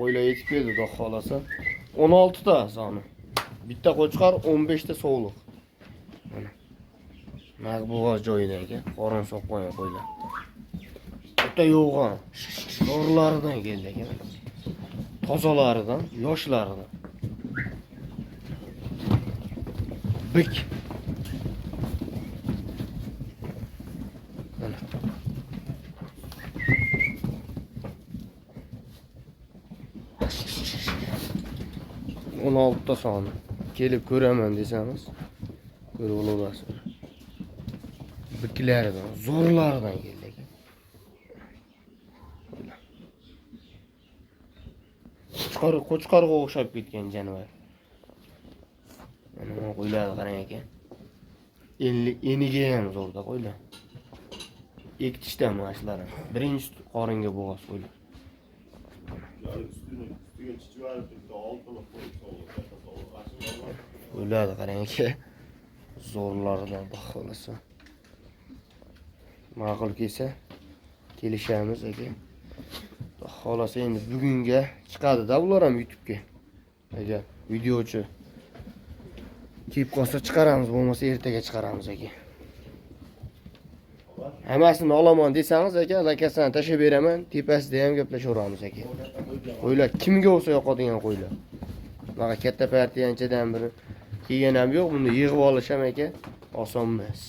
Qo'ylar yetib keldi, xudo xolasa. 16 ta soni. Bitta qo'chqor, 15 ta sovliq. Mana. Nag'bug'oz joyida aka, qorin solib qo'ygan qo'ylar. O'ta yo'g'on. Zo'rlaridan keldi aka. Tozalaridan, yoshlaridan. Bik. Mana. 16 ta soni. Kelib ko'raman desangiz, ko'rib olaverasiz. Biklaridan, zo'rlaridan keldi aka. Qo'chqor, qo'chqorga o'xshab ketgan jonivor. Mana bu qo'ylarni qarang aka. Eniga ham zo'rda qo'ylar. Ekkitishda mana shular. Birinchi qoringa bo'g'oz qo'ylar. Üstüne chichib bitta oltini qo'yib sovliq, katta sovliq. Qo'ylarni qarang aka. Zo'rlaridan xudo xolasa. Ma'qul kelsa kelishamiz aka. Xudo xolasa endi bugunga chiqadi-da bular ham YouTube'ga. Agar videochi kelib qolsa chiqaramiz, bo'lmasa ertaga chiqaramiz aka. Hammasini olaman desangiz aka, lakasini tashlab beraman, tepasida ham gaplashaveramiz aka. Qo'ylar kimga bo'lsa yoqadigan qo'ylar. Bunaqa katta partiyanchadan biri kelgan ham yo'q, buni yig'ib olish ham aka oson emas.